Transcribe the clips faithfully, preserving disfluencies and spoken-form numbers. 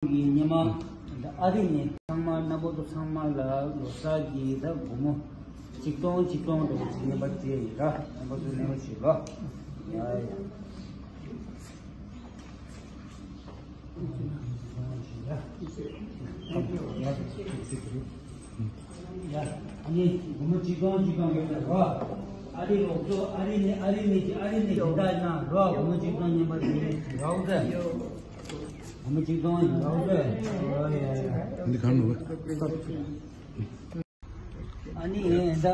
གི་སྔོན་མ་ཨ་རི་ནས་ཚང་མ་རྣམ་པ་ཚོ་ཚང་མ་ལ་ལོ་གསར་གྱི་ད་སྒོར་མོ་གཅིག་སྟོང་གཅིག་སྟོང་འདྲ་བོ་ཅིག་རྔན་པ་སྤྲད་ཡོད་ར། རྣམ་པ་ཚོ་རྔན་པ་བྱེད་རོགས། ཡ་ཡ། ཡ། ཨ་ནི་སྒོར་མོ་གཅིག་སྟོང་གཅིག་སྟོང་ཡོད་པ་རོ། ཨ་རི་རོགས་ཚོ་ཨ་རི་ནས་ཨ་རི་ནས་ཀྱི་ཨ་རི་ནས་སྦྱིན་བདག་གནང་རོགས། སྒོར་མོ་གཅིག་སྟོང་རྔན་པ་དེ་རོགས་ཟེར། སྒོར་མོ་གཅིག་སྟོང་ཡིན་རོགས་ཟེར། འདི་གང་རེད། ཨ་ནི་ད་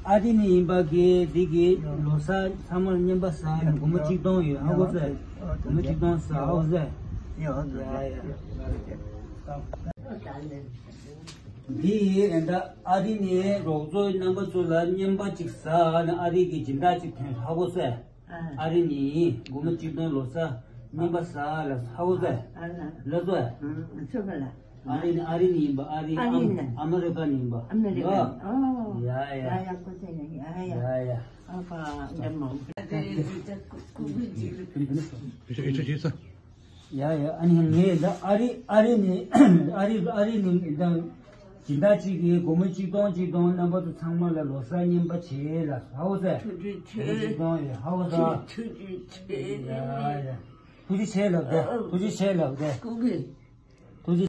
ཨ་རི་ནས་ཡིན་པ་གི་འདི་གི་ལོ་གསར་ཚང་མར་རྔན་པ་ཟ་སྒོར་མོ་གཅིག་སྟོང་ཡོད། ཧ་གོ་ཟེར། སྒོར་མོ་གཅིག་སྟོང་ཟ་ཧ་གོ་ཟེར། ཡ་ཡ། འདི་ཡིན་ད་ཨ་རི་ནས་རོགས་ཚོ་རྣམ་པ་ཚོ་ལ་རྔན་པ་གཅིག་ཟ་ནས་ཨ་རི་གི་སྦྱིན་བདག་གཅིག་ཐོན་ཧ་གོ་ཟེར། ཨ་རི་ནས་སྒོར་མོ་གཅིག་སྟོང་ལོ་གསར་རྔན་པ་ཟ་ལ་ཧ་གོ་ཟེར། ལ་ཚོ། ཨ་རི་ནས་ཨ་རི་ནས་ཡིན་པ། ཨ་རི་ཨ་མེ་རི་ཀ་ནས་ཡིན་པ། ཨ་མེ་རི་ཀ་ནས། ཨོ། ཡ་ཡ། ཡ་ཡ། ཡ་ཡ། ཨ་ཕ་འདྲ་མོ། ཡ་ཡ། ཨ་ནི་ངས་ད་ཨ་རི་ཨ་རི་ནས་ཨ་རི་ཨ་རི་ནས་ད་སྦྱིན་བདག་གཅིག་གིས་སྒོར་མོ་གཅིག་སྟོང་གཅིག་སྟོང་རྣམ་པ་ཚོ་ཚང་མ་ལ་ལོ་གསར་རྔན་པ་བྱེད་ལ་ཧ་གོ་ཟེར། ཐུགས་རྗེ་ཆེ། སྒོར་མོ་གཅིག་སྟོང་ཡོད་ཧ་གོ་ཟེར། ཐུགས་རྗེ་ཆེ། ཡ་ཡ། ཐུགས་རྗེ་ཆེ་ལབ་དེ། ཐུགས་རྗེ་ཆེ་ལབ་དེ། སྐུ་གི། ཐུགས་རྗེ།